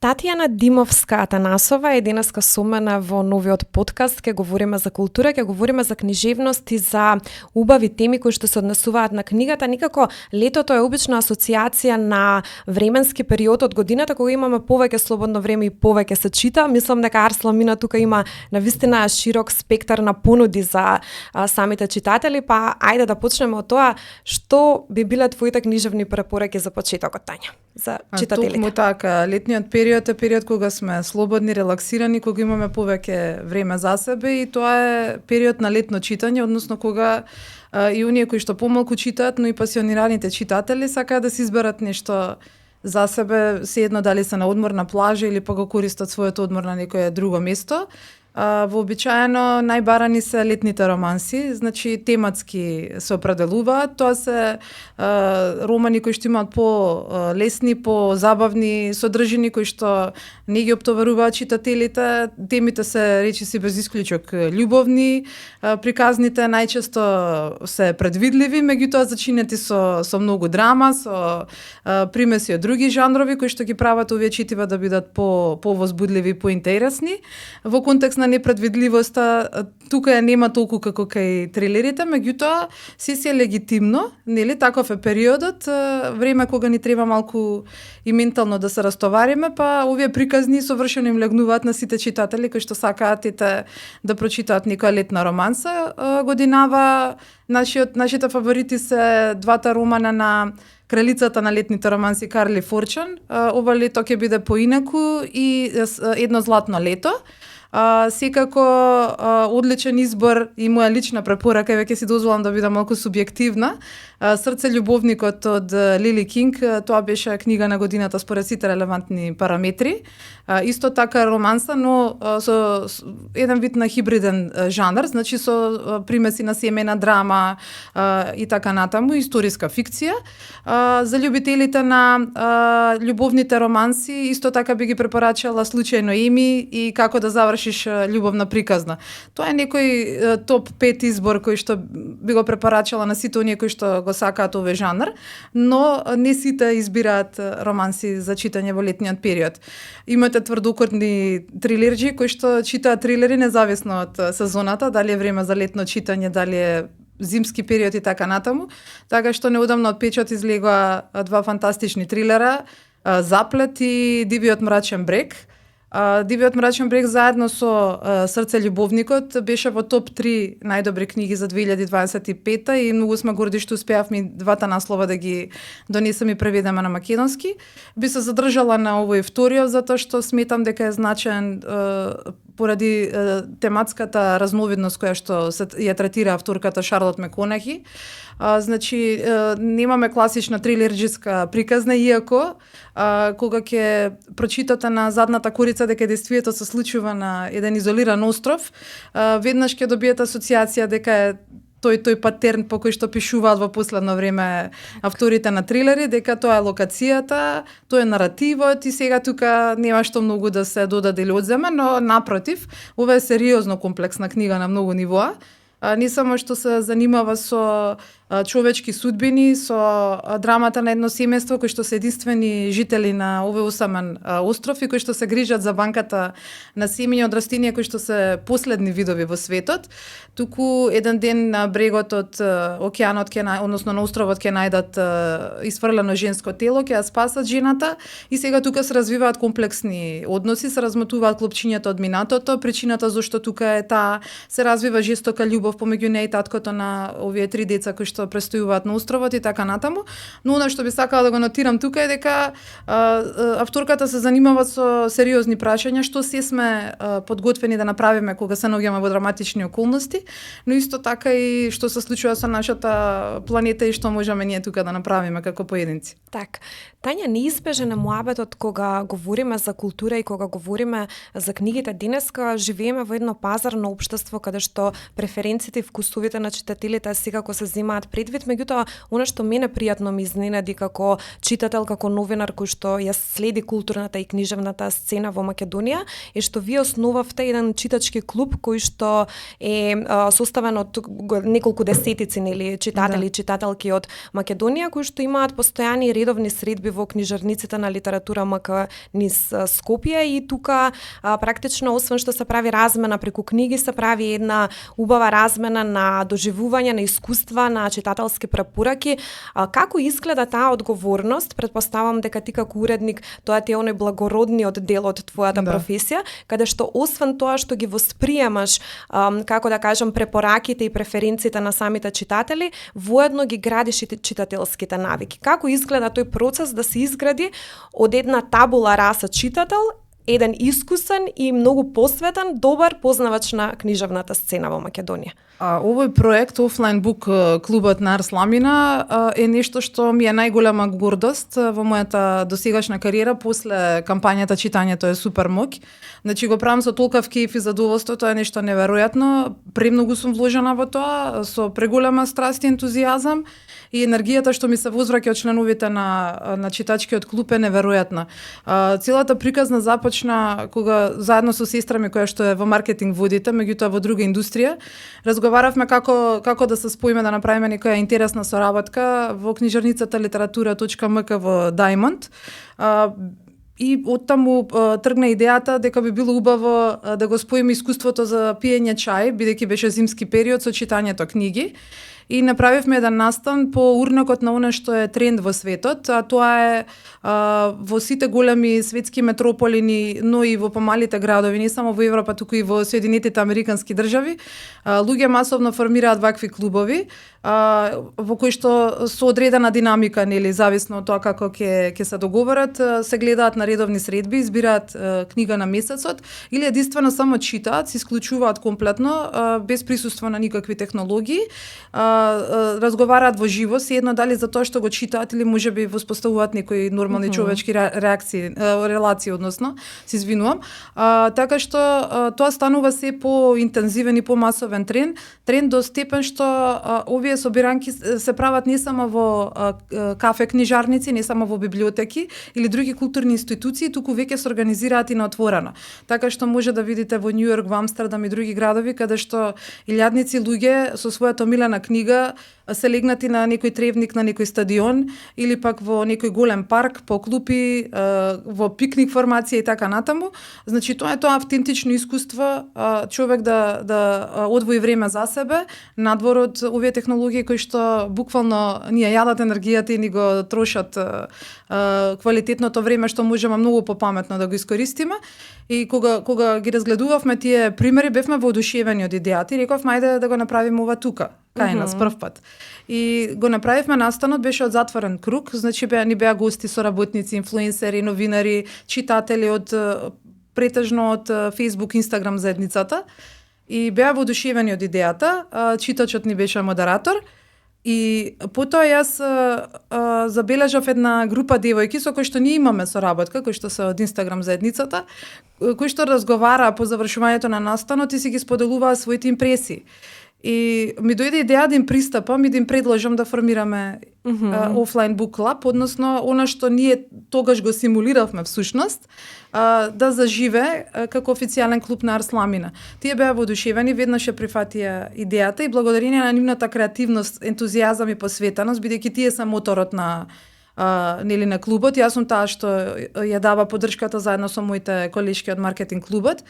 Татјана Димовска-Атанасова е денеска со мене во новиот подкаст. Ке говориме за култура, ке говориме за книжевност и за убави теми кои што се однесуваат на книгата. Никако летото е обична асоциација на временски период од годината кога имаме повеќе слободно време и повеќе се чита. Мислам дека Арсламина тука има навистина широк спектар на понуди за самите читатели, па ајде да почнеме од тоа што би биле твоите книжевни препораки за почетокот, Тања, за читателите. Токму така, летниот период е период кога сме слободни, релаксирани, кога имаме повеќе време за себе и тоа е период на летно читање, односно кога и оние кои што помалку читаат, но и пасионираните читатели сакаат да си изберат нешто за себе, се едно дали се на одмор на плажа или па го користат својот одмор на некое друго место. Вообичаено најбарани се летните романси, значи тематски се определуваат. Тоа се романи кои што имаат по-лесни, по-забавни содржини, кои што не ги оптоваруваат читателите. Темите се речиси без исклучок љубовни, приказните најчесто се предвидливи, меѓутоа зачинети со многу драма, со примеси од други жанрови кои што ги прават овие читива да бидат повозбудливи, поинтересни. Во контекст на непредвидливоста тука ја нема толку како кај трилерите, меѓутоа се е легитимно, нели, таков е периодот, време кога ни треба малку и ментално да се растовариме, па овие приказни совршено им легнуваат на сите читатели кои што сакаат да прочитаат некоја летна романса. Годинава нашите фаворити се двата романа на кралицата на летните романси Карли Форчан. Ова лето ќе биде поинаку и едно златно лето. Секако одличен избор и моја лична препорака, веќе си дозволам да бидам малку субјективна. Срце љубовникот од Лили Кинг, тоа беше книга на годината според сите релевантни параметри. Исто така романса, но со еден вид на хибриден жанр, значи со примеси на семејна драма и така натаму, историска фикција. За љубителите на љубовните романси, исто така би ги препорачала Случајно Еми и Како да завршиш љубовна приказна. Тоа е некој топ 5 избор кој што би го препорачала на сите оние кои што го сакаат овој жанр, но не сите избираат романси за читање во летниот период. Имате тврдокорни трилерџи кои што читаат трилери независно од сезоната, дали е време за летно читање, дали е зимски период и така натаму. Така што неодамно од печат излегоа два фантастични трилера, Заплет и Дивиот мрачен брег. Дивиот мрачен брег заедно со Срце љубовникот беше во топ 3 најдобри книги за 2025 и многу сме горди што успеавме двата наслова да ги донесеме и преведеме на македонски. Би се задржала на овој вториот затоа што сметам дека е значаен поради тематската разновидност која што ја третира авторката Шарлот Меконахи. Значи, немаме класична трилерџиска приказна, иако кога ќе прочитате на задната корица дека действието се случува на еден изолиран остров, веднаш ќе добиете асоциација дека е тој патерн по кој што пишуваат во последно време авторите на трилери, дека тоа е локацијата, тоа е наративот и сега тука нема што многу да се додаде или одземе, но напротив, ова е сериозно комплексна книга на многу нивоа. Не само што се занимава со човечки судбини, со драмата на едно семејство кои што се единствени жители на овој осамен остров и кои што се грижат за банката на семења од растенија кои што се последни видови во светот. Туку еден ден на брегот од океанот односно на островот ќе најдат исфрлено женско тело, ќе ја спасат жената и сега тука се развиваат комплексни односи, се размотуваат клопчињата од минатото, причината зошто тука е таа, се развива жестока љубов помеѓу неа и таткото на овие 3 деца кои што престојуваат на островот и така натаму. Но она што би сакала да го нотирам тука е дека авторката се занимава со сериозни прашања, што се сме подготвени да направиме кога се наоѓаме во драматични околности, но исто така и што се случува со нашата планета и што можеме ние тука да направиме како поединци. Так, Тања, неизбежен е муабетот кога говориме за култура и кога говориме за книгите. Денеска живееме во едно пазарно општество каде што преференциите и вкусовите на читателите секако се земаат имаат предвид, меѓутоа она што мене пријатно ми изненади како читател, како новинар кој што ја следи културната и книжевната сцена во Македонија, е што вие основавте еден читачки клуб кој што е составен од неколку десетици нели читатели и читателки од Македонија кои што имаат постојани редовни средби во книжарниците на литература МК низ Скопје и тука практично освен што се прави размена преку книги, се прави една убава размена на доживување, на искуства, на читателски препораки. Како изгледа таа одговорност? Претпоставам дека ти како уредник тоа ти е оној благородниот дел од твојата професија, каде што освен тоа што ги восприемаш како да кажам препораките и преференциите на самите читатели, воедно ги градиш и читателските навики. Како изгледа тој процес да се изгради од една табула раса читател, еден искусен и многу посветен, добар познавач на книжевната сцена во Македонија? Овој проект Офлайн бук клубот на Арсламина е нешто што ми е најголема гордост во мојата досегашна кариера после кампањата Читањето е супер моќ. Значи го правам со толкав кеф и задоволство, тоа е нешто неверојатно. Премногу сум вложена во тоа, со преголема страст и ентузијазам и енергијата што ми се возвраќа од членовите на читачкиот клуб е неверојатна. Целата приказна започна кога заедно со сестра ми која што е во маркетинг водите, меѓутоа во друга индустрија, разговаравме како да се споиме да направиме некоја интересна соработка во книжарницата литература.мк во Diamond. И оттаму тргна идејата дека би било убаво да го споиме искуството за пиење чај, бидејќи беше зимски период, со читањето книги. И направивме еден настан по урнакот на она што е тренд во светот, а тоа е во сите големи светски метрополи, но и во помалите градови, не само во Европа, туку и во Соединетите Американски држави, луѓе масовно формираат вакви клубови, во кои што со одредена динамика, нели, зависно од тоа како ќе се договорат, се гледаат на редовни средби, избираат книга на месецот или единствено само читаат, се исклучуваат комплетно, без присуство на никакви технологии, разговараат во живо, се едно дали за тоа што го читаат или можеби воспоставуваат некои нормални човечки релации, односно, се извинувам. Така што тоа станува се по-интензивен и по-масовен тренд до степен што овие собиранки се прават не само во кафе книжарници, не само во библиотеки или други културни институции, туку веќе се организираат и на отворено. Така што може да видите во Њујорк, во Амстердам и други градови каде што илјадници луѓе со својата омилена книга се легнати на некој тревник на некој стадион или пак во некој голем парк, по клупи, во пикник формација и така натаму. Значи тоа е тоа автентично искуство, човек да одвои време за себе, надвор од овие технологии кои што буквално ни ја јадат енергијата и ни го трошат квалитетното време што можеме многу попаметно да го искористиме. И кога ги разгледувавме тие примери, бевме воодушевени од идејата и рековме ајде да го направиме ова тука, кај нас прв пат. И го направивме настанот, беше од затворен круг, значи ни беа гости, соработници, инфлуенсери, новинари, читатели од претежно од Facebook, Instagram заедницата. И беа воодушевени од идејата, читачот ни беше модератор. И потоа јас забележав една група девојки со кои што ние имаме соработка, кои што се од Instagram заедницата, кои што разговараа по завршувањето на настанот и си ги споделуваа своите импресии. И ми дојде идеја да им пристапам и да им предложам да формираме Офлайн бук клуб, односно она што ние тогаш го симулиравме всушност, да заживе како официјален клуб на Арсламина. Тие беа воодушевени, веднаш ја прифатија идејата и благодарение на нивната креативност, ентузијазам и посветеност, бидејќи тие се моторот на на клубот. Јас сум таа што ја дава поддршката заедно со моите колешки од маркетинг клубот.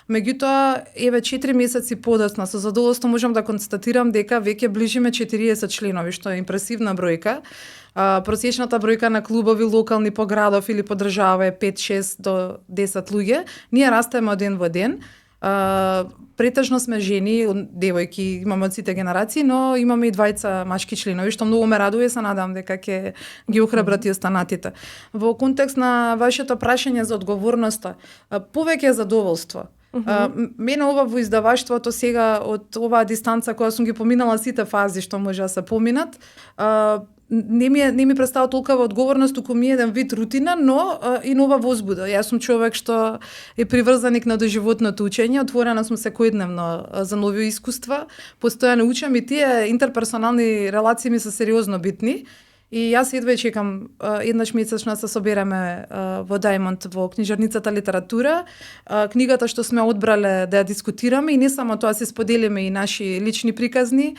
Меѓутоа, еве 4 месеци подоцна со задоволство можам да констатирам дека веќе ближиме 40 членови, што е импресивна бројка. Просечната бројка на клубови локални по градов или по држава е 5-6 до 10 луѓе. Ние растеме од ден во ден. Претежно сме жени, девојки, имаме од сите генерации, но имаме и двајца машки членови, што многу ме радува и се надам дека ќе ги охрабрат и останатите. Во контекст на вашето прашање за одговорноста, повеќе задоволство. Мене ова во издаваштвото сега од оваа дистанца која сум ги поминала сите фази што може да се поминат, не ми представува толкова одговорност, туку ми е еден вид рутина, но и нова возбуда. Јас сум човек што е приврзаник на доживотното учење, отворена сум секојдневно за нови искуства, постојано учам и тие интерперсонални релации ми се сериозно битни. И јас едва чекам еднаш месечно се собереме во Diamond во книжарницата литература, книгата што сме одбрале да ја дискутираме и не само тоа, се споделиме и наши лични приказни,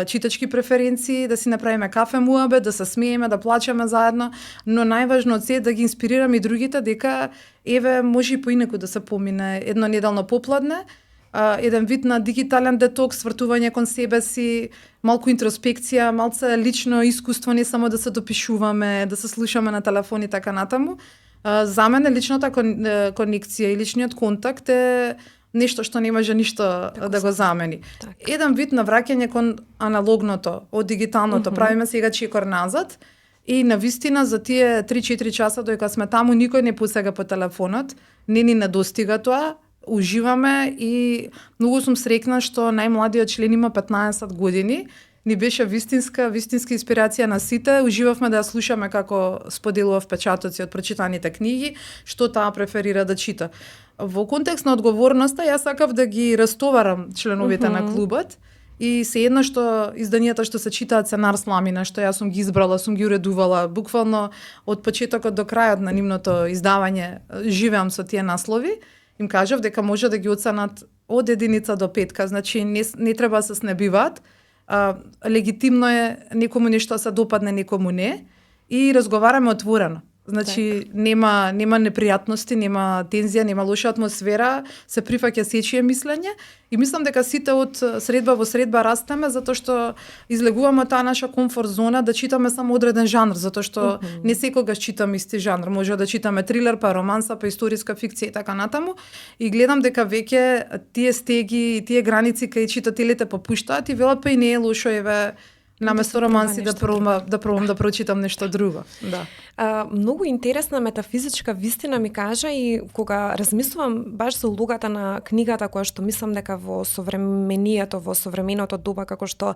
читачки преференции, да си направиме кафе муабет, да се смееме, да плачеме заедно, но најважно од се да ги инспирираме и другите дека еве може и поинаку да се помине еднонеделно попладне, еден вид на дигитален детокс, свртување кон себе си, малку интроспекција, малце лично искуство, не само да се допишуваме, да се слушаме на телефон и така натаму. За мене личната конекција и личниот контакт е нешто што не може ништо да го замени. Так. Еден вид на враќање кон аналогното, од дигиталното, правиме сега чекор назад и навистина за тие 3-4 часа додека сме таму никој не посега по телефонот, не ни недостига тоа, уживаме и многу сум среќна што најмладиот член има 15 години. Ни беше вистинска инспирација на сите. Уживавме да ја слушаме како споделува впечатоци од прочитаните книги, што таа преферира да чита. Во контекст на одговорноста, јас сакав да ги растоварам членовите на клубот и се едно што изданијата што се читаат се Нар Сламина, што јас сум ги избрала, сум ги уредувала, буквално од почетокот до крајот на нивното издавање живеам со тие наслови. Им кажав дека може да ги оценат од 1 до 5, значи не треба да се снебиваат. Легитимно е некому нешто се допадне, некому не, и разговараме отворено. Значи нема непријатности, нема тензија, нема лоша атмосфера, се прифаќа сечие мислење и мислам дека сите од средба во средба растеме затоа што излегуваме таа наша комфорт зона да читаме само одреден жанр, затоа што не секогаш читаме исти жанр, може да читаме трилер, па романса, па историска фикција и така натаму, и гледам дека веќе тие стеги и тие граници кај читателите попуштаат и велат па и не е лошо еве наместо романси да пробам да прочитам нешто друго. Да. Многу интересна метафизичка вистина ми кажа и кога размислувам баш за улогата на книгата која што мислам дека во современото доба, како што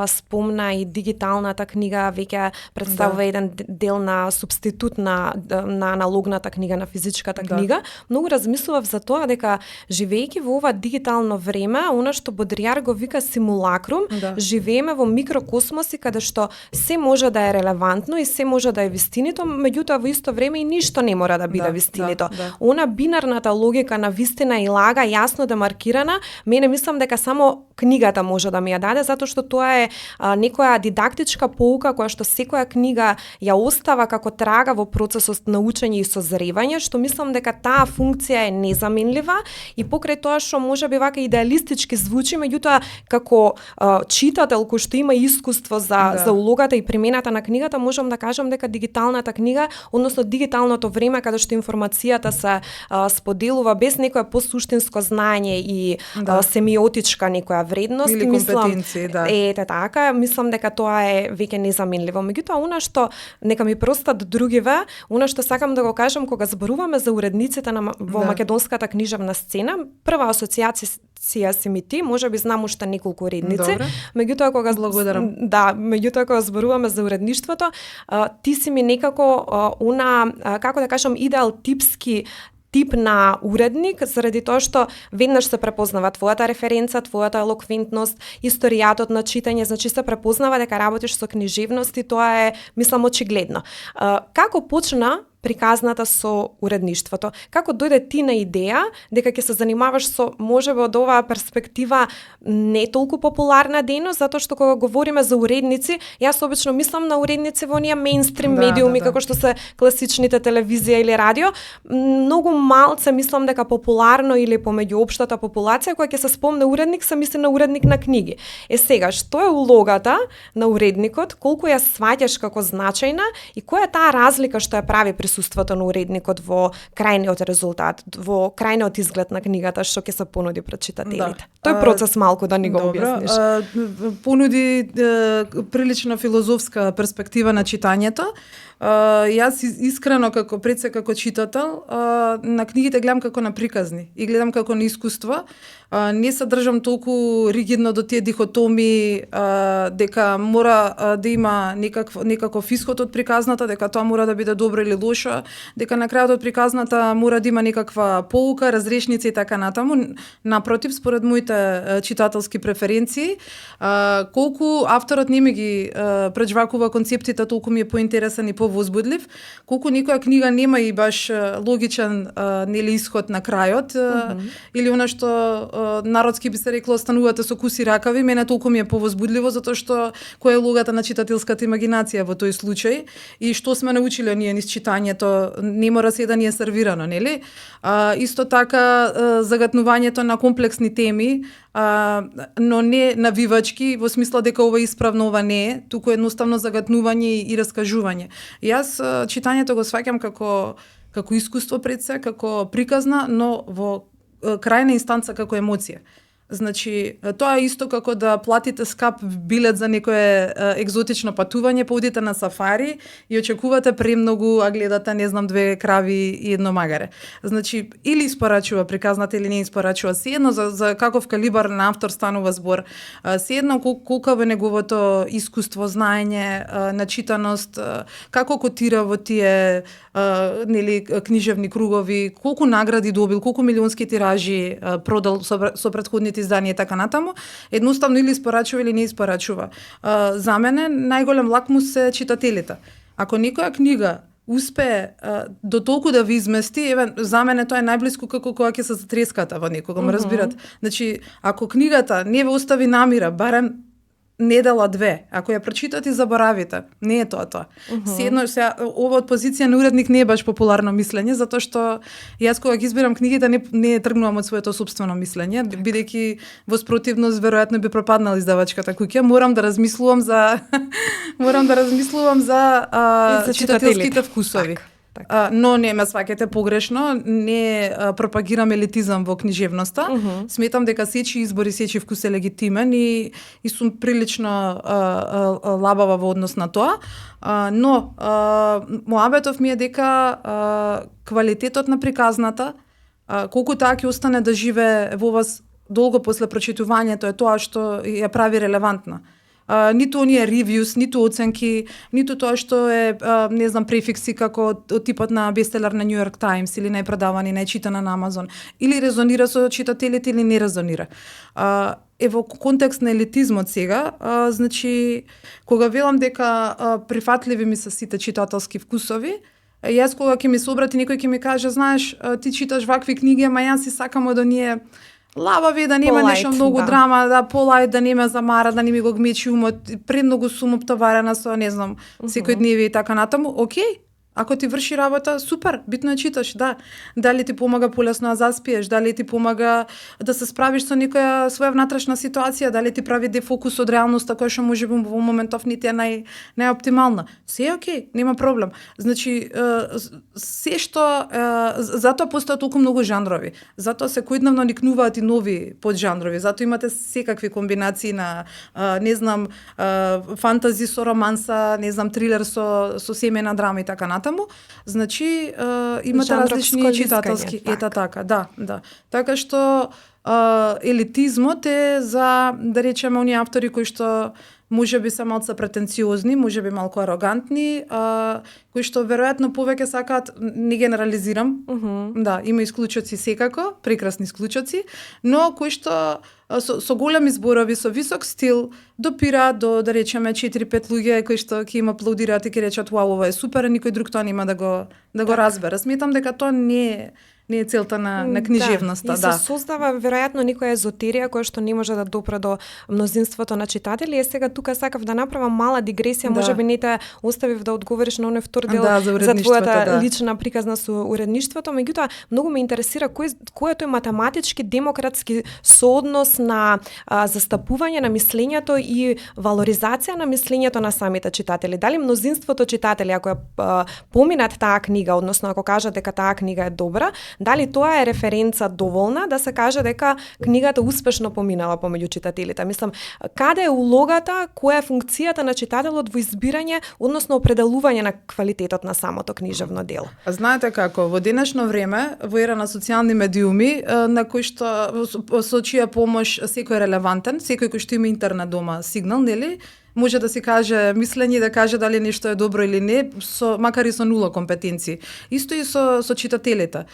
спомна и дигиталната книга веќе представува еден дел на субститут на аналогната книга, на физичката книга. Многу размислував за тоа дека живеејќи во ова дигитално време, она што Бодрияр го вика симулакрум, живееме во микрокосмоси каде што се може да е релевантно и се може да е вистинито, меѓутоа во исто време и ништо не мора да биде вистинито. Она бинарната логика на вистина и лага јасно демаркирана, мене мислам дека само книгата може да ми ја даде, затоа што тоа е некоја дидактичка поука која што секоја книга ја остава како трага во процесот на учење и созревање, што мислам дека таа функција е незаменлива и покрај тоа што можеби вака идеалистички звучи, меѓутоа како читател кој што има искуство за улогата и примената на книгата, можам да кажам дека дигиталната книга, односно дигиталното време каде што информацијата се споделува без некое посуштинско знаење и семиотичка некоја вредност, или компетенции, ете така, мислам дека тоа е веќе незаменливо. Меѓутоа, она што нека ми простат другиве, она што сакам да го кажам кога зборуваме за уредниците во македонската книжевна сцена, прва асоциација си ми ти, можеби знам уште неколку уредници, меѓутоа кога зборуваме за уредништвото, ти си ми некако како да кажам, идеал тип на уредник, заради тоа што веднаш се препознава твојата референца, твојата елоквентност, историјатот на читање, значи се препознава дека работиш со книжевност и тоа е, мислам, очигледно. Како почна приказната со уредништвото? Како дојде ти на идеја дека ќе се занимаваш со можеби од оваа перспектива не толку популарна дејност, затоа што кога говориме за уредници, јас обично мислам на уредници во оние мејнстрим медиуми како што се класичните телевизија или радио, многу малце мислам дека популарно или помеѓу општата популација која ќе се спомне уредник, се мисли на уредник на книги. Сега, што е улогата на уредникот, колку ја сваќаш како значајна и која е таа разлика што ја прави при присуството на уредникот во крајниот резултат, во крајниот изглед на книгата што ќе се понуди пред читателите. Тој процес малку да ни го објасниш. Понуди прилично филозофска перспектива на читањето. Јас искрено пред се како читател на книгите гледам како на приказни и гледам како на искуство. Не се држам толку ригидно до тие дихотомии дека мора да има некаков исход од приказната, дека тоа мора да биде добро или лошо, дека на крајот од приказната мора да има некаква поука, разрешници и така натаму. Напротив, според моите читателски преференции, колку авторот не ми ги преџвакува концептите, толку ми е поинтересен и повозбудлив. Колку некоја книга нема и баш логичен исход на крајот, или она што народски би се рекло останувате со куси ракави, мене толку ми е повозбудливо затоа што која е логата на читателската имагинација во тој случај и што сме научиле ние низ читањето, не мора се да ни е сервирано, нели? Исто така загатнувањето на комплексни теми, но не навивачки, во смисла дека ова е исправно, ова не е, туку едноставно загатнување и раскажување. Јас читањето го сваќам како искуство пред се, како приказна, но во крајна инстанца како емоција. Значи, тоа е исто како да платите скап билет за некое екзотично патување, па одите на сафари и очекувате премногу, а гледате, не знам, 2 крави и едно магаре. Значи, или испорачува приказната или не испорачува, сеедно за каков калибар на автор станува збор, сеедно колку е неговото искуство, знаење, начитаност, како котира во тие книжевни кругови, колку награди добил, колку милионски тиражи продал со претходните изданија и така натаму, едноставно или испорачува или не испорачува. За мене најголем лакмус се читателите. Ако некоја книга успее до толку да ви измести, за мене тоа е најблиску како кога ќе се затреската во некого, ме разбирате? Значи, ако книгата не ве остави намира, барем недела 2, ако ја прочитате и заборавите, не е тоа. Седно, ова од позиција на уредник не е баш популарно мислење, затоа што јас кога ги избирам книгите не тргнувам од своето собствено мислење, бидејќи во спротивност веројатно би пропаднала издавачката куќа. Морам да размислувам за читателските вкусови. Но не ме сваќате погрешно, не пропагирам елитизам во книжевноста. Сметам дека сечи избор и сечи вкус е легитимен и сум прилично лабава во однос на тоа. Но муабетов ми е дека квалитетот на приказната, колку таа ќе остане да живее во вас долго после прочитувањето, е тоа што ја прави релевантна. Ниту оние ревјус, ниту оценки, ниту тоа што е, не знам, префикси како од типот на бестселер на New York Times или најпродавани, најчитана на Amazon. Или резонира со читателите или не резонира. Во контекст на елитизмот сега, значи, кога велам дека прифатливи ми се сите читателски вкусови, јас кога ќе ми се обрати некој ќе ми каже, знаеш, ти читаш вакви книги, ама јас си сакам од оние лабави, да нема нешто многу драма, да полајт, да не ме замара, да не ми го гмечи умот, премногу сум оптоварена со, не знам, секој дневи и така натаму. Океј, ако ти врши работа, супер, битно е читаш, да. Дали ти помага полесно да заспиеш, дали ти помага да се справиш со некоја своја внатрешна ситуација, дали ти прави дефокус од реалноста која што може би во моментов нити е најоптимална. Се е окей, нема проблем. Значи, се што затоа постојат толку многу жанрови. Затоа секојдневно никнуваат и нови поджанрови. Затоа имате секакви комбинации на не знам, фантази со романса, не знам, трилер со семејна драма и така натаму. Значи, имате различни читателски. Ета така, да. Така што елитизмот е за, да речеме, оние автори кои што може би се малку претенциозни, може би малку арогантни, кои што веројатно повеќе сакаат, не генерализирам, да, има исклучоци секако, прекрасни исклучоци, но кои што со големи зборови, со висок стил, допираат до, да речеме, 4-5 луѓе кои што ќе им аплаудираат и ќе речат, вау, ова е супер, а никој друг тоа нема да го разбере. Сметам дека тоа не не е целта на книжевноста. И се создава веројатно некоја езотерија која што не може да допре до мнозинството на читатели. Е сега тука сакав да направам мала дигресија, можеби не те оставив да одговориш на оној втор дел за твојата лична приказна со уредништвото, меѓутоа многу ме интересира кој е тој математички демократски сооднос на застапување на мислењето и валоризација на мислењето на самите читатели. Дали мнозинството читатели ако поминат таа книга, односно ако кажат дека таа книга е добра, дали тоа е референца доволна да се каже дека книгата успешно поминала помеѓу читателите? Мислам, каде е улогата, која е функцијата на читателот во избирање, односно определување на квалитетот на самото книжевно дело? Знаете како, во денешно време, во ера на социјални медиуми, на кои што со чија помош секој е релевантен, секој кој што има интернет дома сигнал, нели? Може да си каже мислење, да каже дали нешто е добро или не, макар и со нула компетенции. Исто и со читателите.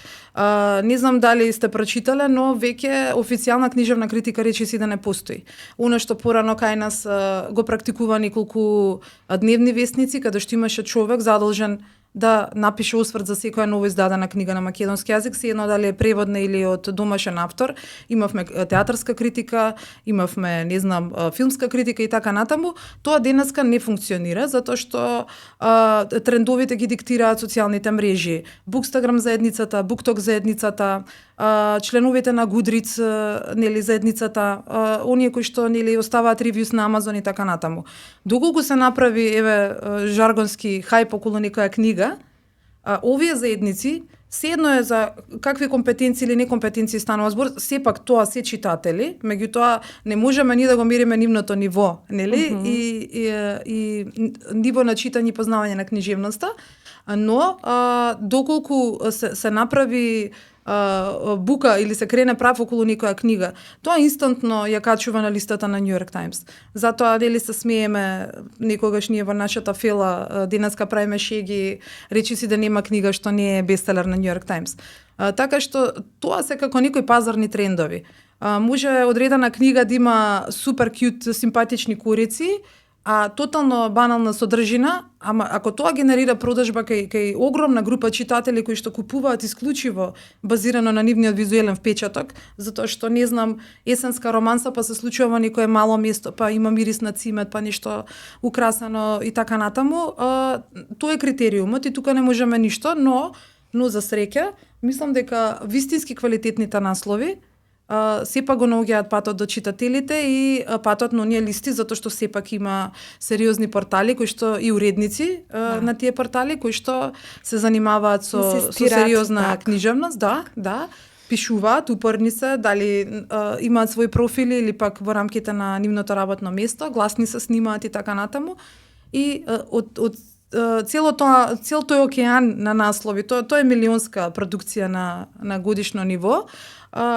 Не знам дали сте прочитале, но веќе официјална книжевна критика речиси да не постои. Оно што порано кај нас го практикува неколку дневни вестници, каде што имаше човек задолжен да напише осврт за секоја ново издадена книга на македонски јазик, сеедно дали е преводна или од домашен автор. Имавме театарска критика, имавме, не знам, филмска критика и така натаму. Тоа денеска не функционира, затоа што трендовите ги диктираат социјалните мрежи. Bookstagram заедницата, BookTok заедницата, членовите на Goodreads, нели, заедницата, оние кои што, нели, оставаат ревјус на Амазон и така натаму. Доколку се направи, жаргонски хајп околу некоја книга, овие заедници, седно е за какви компетенции или некомпетенции станува збор, сепак тоа се читатели, меѓутоа не можеме ни да го мериме нивното ниво, нели? И ниво на читање и познавање на книжевноста, но доколку се направи бука или се крене прав околу некоја книга, тоа инстантно ја качува на листата на New York Times. Затоа дали се смееме некогаш ние во нашата фела, денеска правиме шеги, речиси да нема книга што не е бестселер на New York Times. Така што тоа се како некои пазарни трендови. Може одредена книга да има супер кјут, симпатични корици, а тотално банална содржина, ама ако тоа генерира продажба кај огромна група читатели кои што купуваат исклучиво базирано на нивниот визуелен впечаток, затоа што не знам, есенска романса па се случува некое мало место, па има мирис на цимет, па нешто украсено и така натаму, тоа е критериумот и тука не можеме ништо, но за среќа, мислам дека вистински квалитетните наслови сепак го наоѓаат патот до читателите и патот на оние листи, затоа што сепак има сериозни портали кои што и уредници на тие портали кои што се занимаваат со сериозна книжевност, да, пишуваат, упорни се, дали имаат свој профили или пак во рамките на нивното работно место, гласни се снимаат и така натаму. И од цел тој океан на наслови, тоа е милионска продукција на годишно ниво,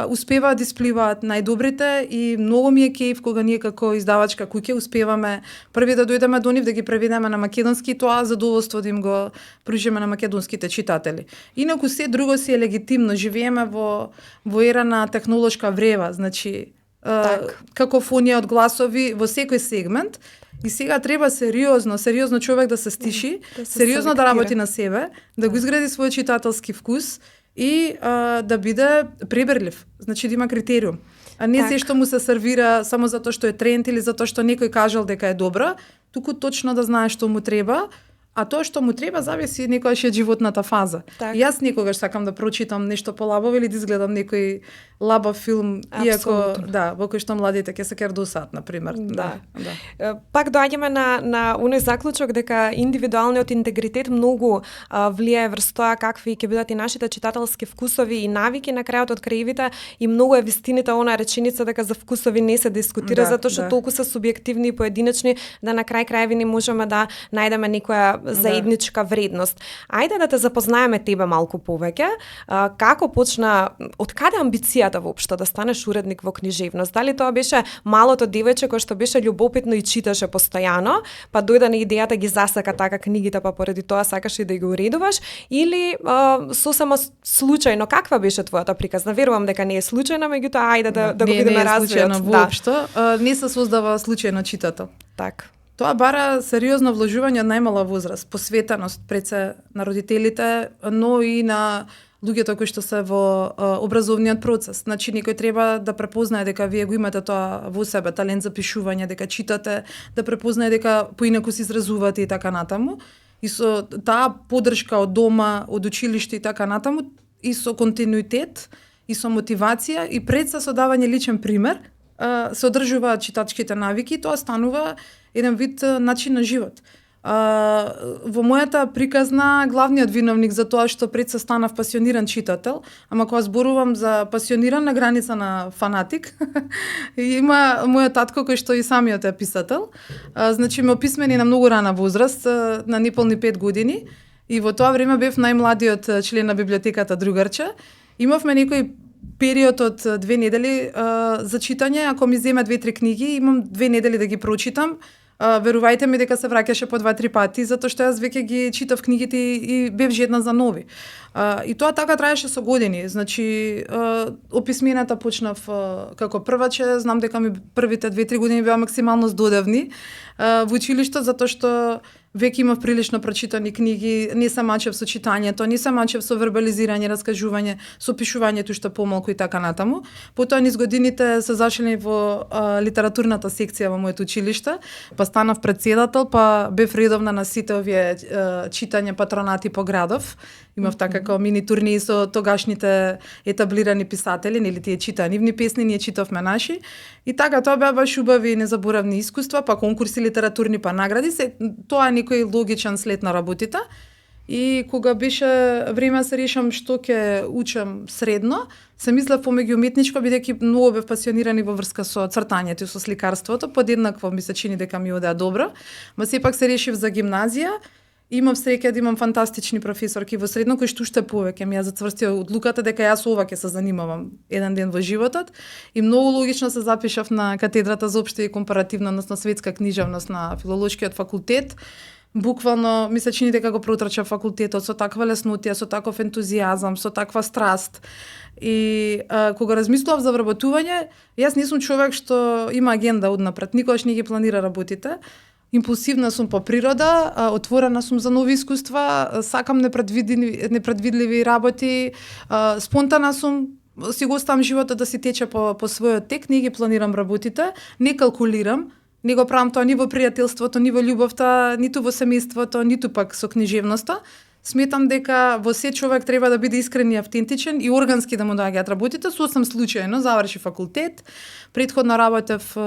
успеваат да испливаат најдобрите и многу ми е кејф кога ние како издавачка куќа успеваме први да дојдеме до нив, да ги преведеме на македонски, тоа задоволство да им го пружиме на македонските читатели. Инаку се друго си е легитимно, живееме во ера на технолошка врева, значи какофонија од гласови во секој сегмент. И сега треба сериозно човек да се стиши, сериозно да работи на себе, да го изгради свој читателски вкус и да биде преберлив, значи да има критериум. А не се што му се сервира само затоа што е тренд или затоа што некој кажал дека е добра, туку точно да знае што му треба, а тоа што му треба зависи некојаш од животната фаза. Јас некогаш сакам да прочитам нешто полабаво или да изгледам некој лабав филм, иако во кој што младите ќе се кердусаат, на пример. Да. Пак доаѓаме на оној заклучок дека индивидуалниот интегритет многу влијае врз тоа какви ќе бидат и нашите читателски вкусови и навики на крајот од краивите, и многу е вистината она реченица дека за вкусови не се дискутира, затоа што толку се субјективни и поединечни да на крај не можеме да најдеме некоја заедничка вредност. Ајде да те запознаеме тебе малку повеќе. Како почна, од каде амбицијата воопшто да станеш уредник во книжевност? Дали тоа беше малото девојче кој што беше љубопитно и читаше постојано, па дојде на идејата ги засака така книгите, па поради тоа сакаш и да ги уредуваш, или сосема случајно? Каква беше твојата приказна? Верувам дека не е случајна, меѓутоа ајде да го видиме развојот. Воопшто, не се создава случајно читател. Така. Тоа бара сериозно вложување од најмала возраст, посветеност пред се на родителите, но и на луѓето кои што се во образовниот процес. Значи некој треба да препознае дека вие го имате тоа во себе, талент за пишување, дека читате, да препознае дека поинаку се изразувате и така натаму. И со таа поддршка од дома, од училиште и така натаму, и со континуитет, и со мотивација, и пред се со давање личен пример, се одржуваат читачките навики, тоа станува еден вид начин на живот. Во мојата приказна главниот виновник за тоа што пред се станав пасиониран читател, ама кога зборувам за пасиониран на граница на фанатик, има мојот татко кој што и самиот е писател. Значи ме описмени на многу рана возраст, на неполни 5 години, и во тоа време бев најмладиот член на библиотеката другарче. Имавме некој период од 2 недели за читање, ако ми земе 2-3 книги, имам 2 недели да ги прочитам. Верувајте ми дека се враќаше по 2-3 пати, затоа што јас веќе ги читав книгите и бев жедна за нови. И тоа така траеше со години. Значи, описмената почнав како прваче, знам дека ми првите 2-3 години беа максимално здодевни во училиште, затоа што веќе имав прилично прочитани книги, не се мачев со читањето, не се мачев со вербализирање, раскажување, со пишувањето што помалку и така натаму. Потоа низ годините се зашли во литературната секција во моето училиште, па станав председател, па бев редовна на сите овие читање патронати по градов. Имав така како мини турнеи со тогашните етаблирани писатели, нели тие читаа нивни песни, ние читавме наши. И така тоа беа баш убави и незаборавни искуства, па конкурси литературни, па награди. Тоа е некој логичен след на работите. И кога беше време се решам што ќе учам средно, се мислев помеѓу уметничко, бидејќи многу бев пасионирани во врска со цртањето и со сликарството, подеднакво ми се чини дека ми одеа добро, ма сепак се решив за гимназија. Имав среќа да имам фантастични професорки во средно кои што уште повеќе ми ја зацврстија одлуката дека јас ова ќе се занимавам еден ден во животот, и многу логично се запишав на катедрата за општа и компаративна, односно светска книжевност на филолошкиот факултет. Буквално ми се чини дека го протрчав факултетот со таква леснотија, со таков ентузијазам, со таква страст. И кога размислував за вработување, јас не сум човек што има агенда однапред, никогаш не ги планира работите. Импулсивна сум по природа, отворена сум за нови искуства, сакам непредвидливи работи, спонтана сум, си го оставам животот да си тече по својот тек, не ги планирам работите, не калкулирам, не го правам тоа ни во пријателството, ни во љубовта, ниту во семејството, ниту пак со книжевноста. Сметам дека во се човек треба да биде искрен и автентичен и органски да му доаѓаат работите. Сосем случајно заврши факултет, претходно работев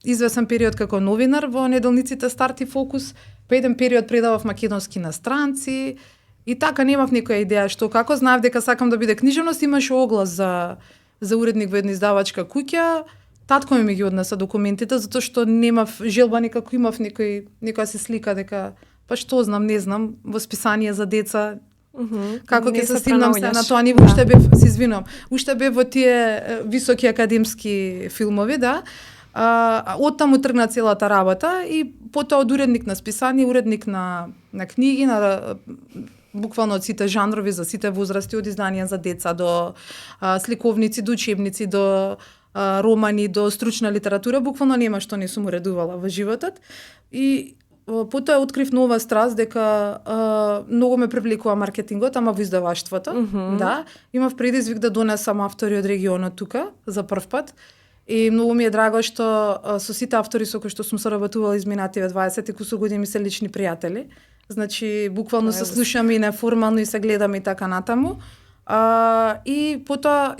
извесен период како новинар во неделниците Старт и Фокус, па еден период предавав македонски на странци и така немав некоја идеја што како знаев дека сакам да биде книжевност, имаше оглас за уредник во една издавачка куќа. Татко ми ги однесе документите затоа што немав желба, некако имав некоја се слика дека па што знам, не знам, восписание за деца. Како ќе се стимнам се на тоа ниво, уште бев, се извинувам, уште бев во тие високи академски филмови, да. Оттаму тргна целата работа и потоа од уредник на списание, уредник на книги, на буквално од сите жанрови, за сите возрасти, од изданија за деца до сликовници, до учебници, до романи, до стручна литература, буквално нема што не сум уредувала во животот. И потоа открив нова страст дека многу ме привлекува маркетингот, ама во издаваштвото. Да, имав предизвик да донесам автори од регионот тука за прв пат. И многу ми е драго што со сите автори со кои што сум соработувала изминативе 20 и кусу години ми се лични пријатели. Значи, буквално се слушаме и неформално и се гледаме и така натаму. И потоа,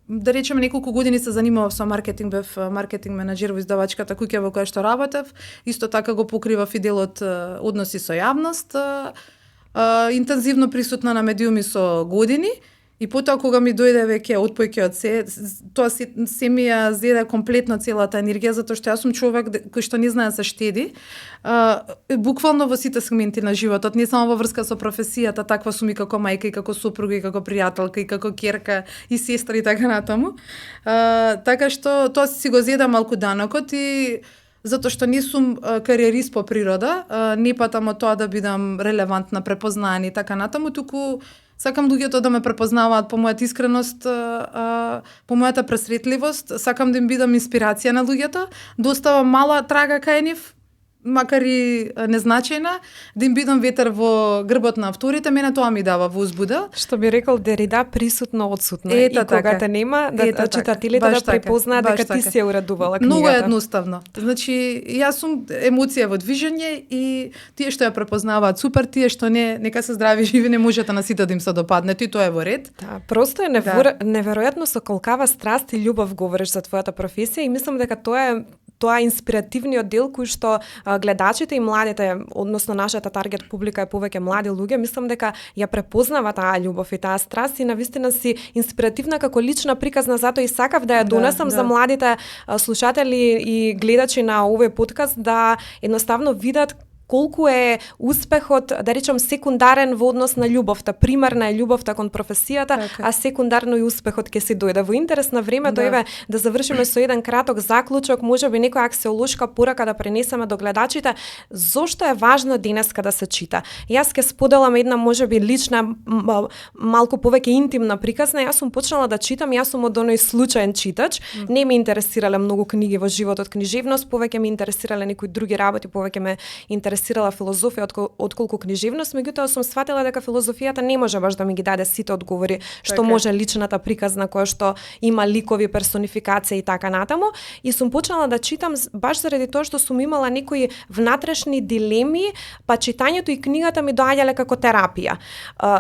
да речеме, неколку години се занимавав со маркетинг, бев маркетинг менаџер во издавачката куќа во која што работев. Исто така го покривав и делот односи со јавност. Интензивно присутна на медиуми со години. И потоа кога ми дојде веќе отпојке од тоа се ми ја зеде комплетно целата енергија, затоа што јас сум човек кој што не знае да се штеди. Буквално во сите сегменти на животот, не само во врска со професијата, таква сум и како мајка, и како сопруга, и како пријателка, и како ќерка, и сестра и така натаму. Така што тоа си го зеда малку данокот и затоа што не сум кариерист по природа, не патам од тоа да бидам релевантна, препознаена и така натаму, туку сакам луѓето да ме препознаваат по мојата искреност, по мојата пресретливост, сакам да им бидам инспирација на луѓето, доста мала трага кај нив, макар и незначајна, да им бидам ветер во грбот на вторите, мене тоа ми дава возбуда. Што би рекол Дерида, присутно одсутно. И кога те нема, да читателите да препознаат дека ти си ја уредувала книгата. Многу едноставно. Значи, јас сум емоција во движење и тие што ја препознаваат супер, тие што не, нека се здрави живи, не можете на сите да им се допадне, и тоа е во ред. Да, просто е неверојатно со колкава страст и љубов говориш за твојата професија и мислам дека тоа е инспиративниот дел кој што гледачите и младите, односно нашата таргет публика е повеќе млади луѓе, мислам дека ја препознава таа љубов и таа страст и навистина си инспиративна како лична приказна, затоа и сакав да ја донесам за младите слушатели и гледачи на овој подкаст да едноставно видат колку е успехот, да речам, секундарен во однос на љубовта. Примарна е љубовта кон професијата, а секундарно и успехот ќе се дојде. Во интерес на времето, еве, да завршиме со еден краток заклучок, можеби некоја аксиолошка порака да пренесеме до гледачите, зошто е важно денеска да се чита. Јас ќе споделам една можеби лична, малку повеќе интимна приказна. Јас сум почнала да читам, јас сум од оној случаен читач. Не ме интересирале многу книги во животот, книжевност, повеќе ме интересирале некои други работи, повеќе ме интересирала филозофија отколку книжевност, меѓутоа сум сфатила дека филозофијата не може баш да ми ги даде сите одговори што може личната приказна која што има ликови, персонификација и така натаму, и сум почнала да читам баш заради тоа што сум имала некои внатрешни дилеми, па читањето и книгата ми доаѓале како терапија.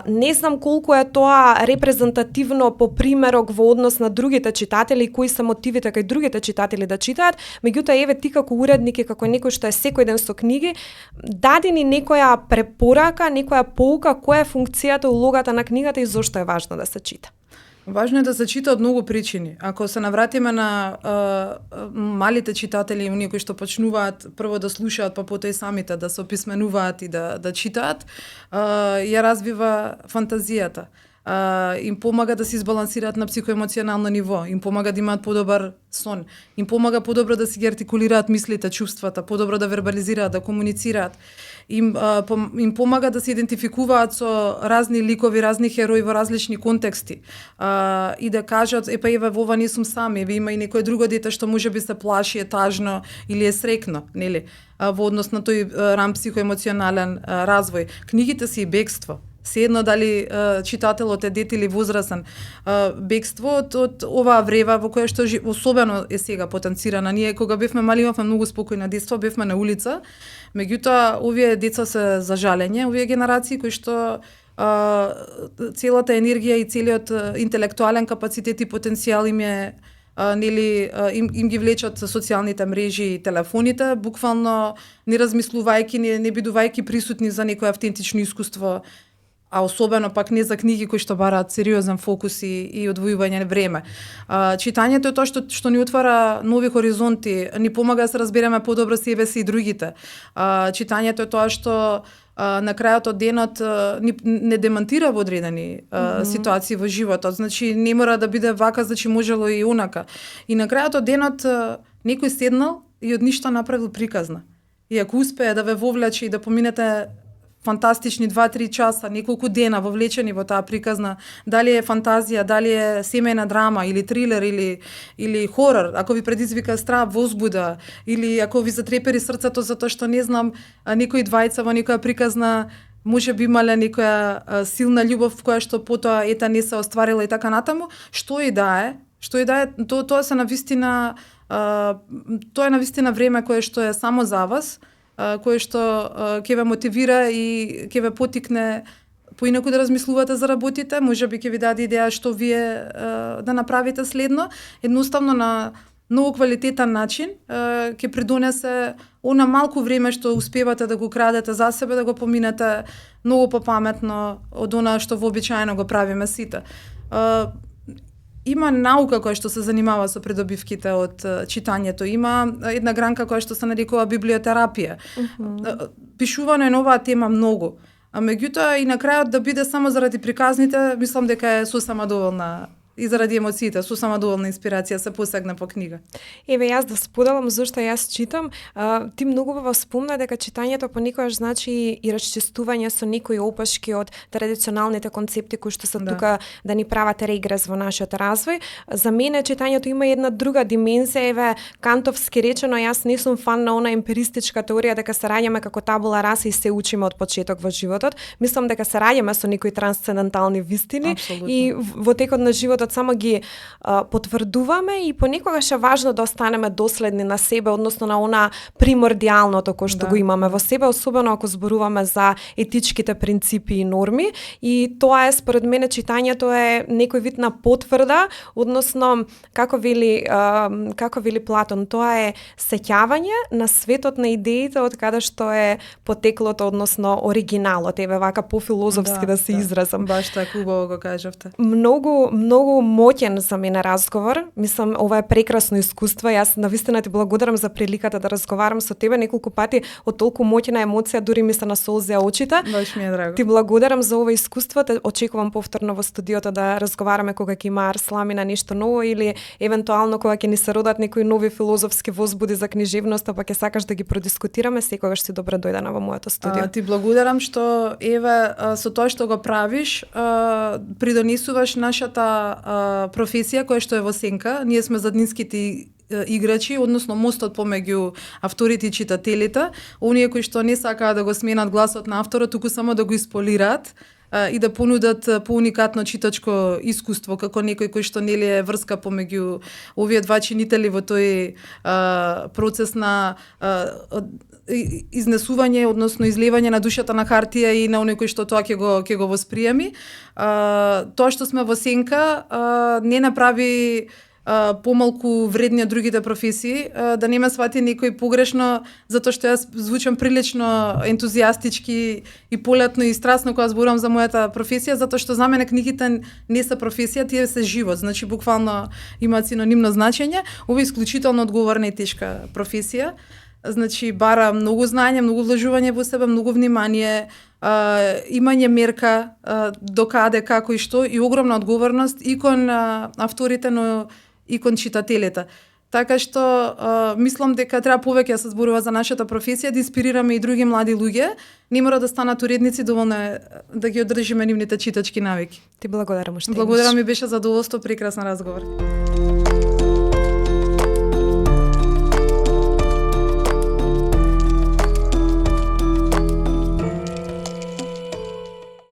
Не знам колку е тоа репрезентативно по примерок во однос на другите читатели и кои се мотивите кај другите читатели да читаат, меѓутоа еве ти како уредник и како некој што е секој ден со книги, дади ни некоја препорака, некоја поука, која е функцијата, улогата на книгата и зошто е важно да се чита? Важно е да се чита од многу причини. Ако се навратиме на малите читатели, оние кои што почнуваат прво да слушаат, па потоа и самите да се описменуваат и да читаат, ја развива фантазијата. Им помага да се избалансираат на психоемоционално ниво, им помага да имаат подобар сон, им помага подобро да си ги артикулираат мислите, чувствата, подобро да вербализираат, да комуницираат, им помага да се идентификуваат со разни ликови, разни херои во различни контексти и да кажат, еве во ова не сум сам, еве има и некое друго дете што можеби се плаши, е тажно или е срекно, нели? Во однос на тој рам психоемоционален развој. Книгите се и бегство. Седно дали читателот е дете или возрасен. Бегство од оваа врева во која што особено е сега потенцирана. Ние кога бевме мали имавме многу спокојно детство, бевме на улица. Меѓутоа овие деца се за жалење, овие генерации кои што целата енергија и целиот интелектуален капацитет и потенцијал им е им ги влечат социјалните мрежи и телефоните, буквално не размислувајќи, не бидувајќи присутни за некое автентично искуство, а особено пак не за книги кои што бараат сериозен фокус и одвојување на време. Читањето е тоа што ни отвара нови хоризонти, ни помага да се разбереме подобро себе си и другите. Читањето е тоа што на крајот од денот не демонтира во одредени ситуации во животот. Значи не мора да биде вака, значи можело и онака. И на крајот од денот некој седнал и од ништо направил приказна. И ако успее да ве вовлече и да поминете фантастични 2-3 часа, неколку дена вовлечени во таа приказна, дали е фантазија, дали е семејна драма или трилер или хорор, ако ви предизвика страв, возбуда, или ако ви затрепери срцето затоа што не знам, некои двајца во некоја приказна можеби имале некоја силна љубов која што потоа не се остварила и така натаму, што и да е, тоа се навистина, тоа е навистина време кое што е само за вас, кое што ќе ве мотивира и ќе ве потикне поинаку да размислувате за работите, можеби ќе ви даде идеја што вие да направите следно, едноставно на многу квалитетен начин ќе придонесе она малку време што успевате да го крадете за себе, да го поминете многу попаметно од она што вообичаено го правиме сите. Има наука која што се занимава со придобивките од читањето. Има една гранка која што се нарекува библиотерапија. Пишувано е на оваа тема многу. А меѓутоа и на крајот да биде само заради приказните, мислам дека е сосема доволна и заради емоциите, сосема доволна инспирација се посегна по книга. Еве јас да споделам зашто јас читам, ти многу во спомна дека читањето понекогаш значи и расчистување со некои опашки од традиционалните концепти кои што се тука да ни прават регрес во нашиот развој. За мене читањето има една друга димензија, еве кантовски речено, јас не сум фан на она емпиристичка теорија дека се раѓаме како табула раса и се учиме од почеток во животот. Мислам дека се раѓаме со некои трансцендентални вистини. Абсолютно. И во текот на животот само ги потврдуваме и понекогаш е важно да останеме доследни на себе, односно на она примордијалното кој што го имаме во себе, особено ако зборуваме за етичките принципи и норми. И тоа е, според мене, читањето е некој вид на потврда, односно како вели Платон, тоа е сеќавање на светот на идеите од каде што е потеклото, односно оригиналот, еве вака пофилозофски да се изразам. Баш така убаво го кажавте. Многу моќен за мене разговор. Мислам, ова е прекрасно искуство. Јас навистина ти благодарам за приликата да разговарам со тебе неколку пати од толку моќна емоција, дури ми се насолзија очите. Баш ми е драго. Ти благодарам за ова искуство. Те очекувам повторно во студиото да разговараме кога ќе има Арслами на нешто ново или евентуално кога ќе ни се родат некои нови филозофски возбуди за книжевноста, па ќе сакаш да ги продискутираме, секогаш си добре дојдена во моето студио. Ти благодарам што еве со тоа што го правиш, придонесуваш нашата професија која што е во сенка. Ние сме заднинските играчи, односно мостот помеѓу авторите и читателите, оние кои што не сакаат да го сменат гласот на авторот, туку само да го исполираат и да понудат поуникатно читачко искуство, како некој кој што нели е врска помеѓу овие два чинители во тој процес на изнесување, односно излевање на душата на хартија и на оној кој што тоа ќе го восприеми. Тоа што сме во сенка не направи помалку вредни од другите професии, да не ме свати некој погрешно, затоа што јас звучам прилично ентузијастички и полетно и страстно кога зборувам за мојата професија, затоа што за мене книгите не се професија, тие се живот, значи буквално имаат синонимно значење. Ова е исклучително одговорна и тешка професија. Значи бара многу знаење, многу вложување во себе, многу внимание, имање мерка до каде, како и што, и огромна одговорност и кон авторите, но и кон читателите. Така што мислам дека треба повеќе да се зборува за нашата професија, да инспирираме и други млади луѓе. Не мора да станат уредници, доволно е да ги одржиме нивните читачки навики. Ти благодарам уште. Благодарам, ми беше задоволство, прекрасен разговор.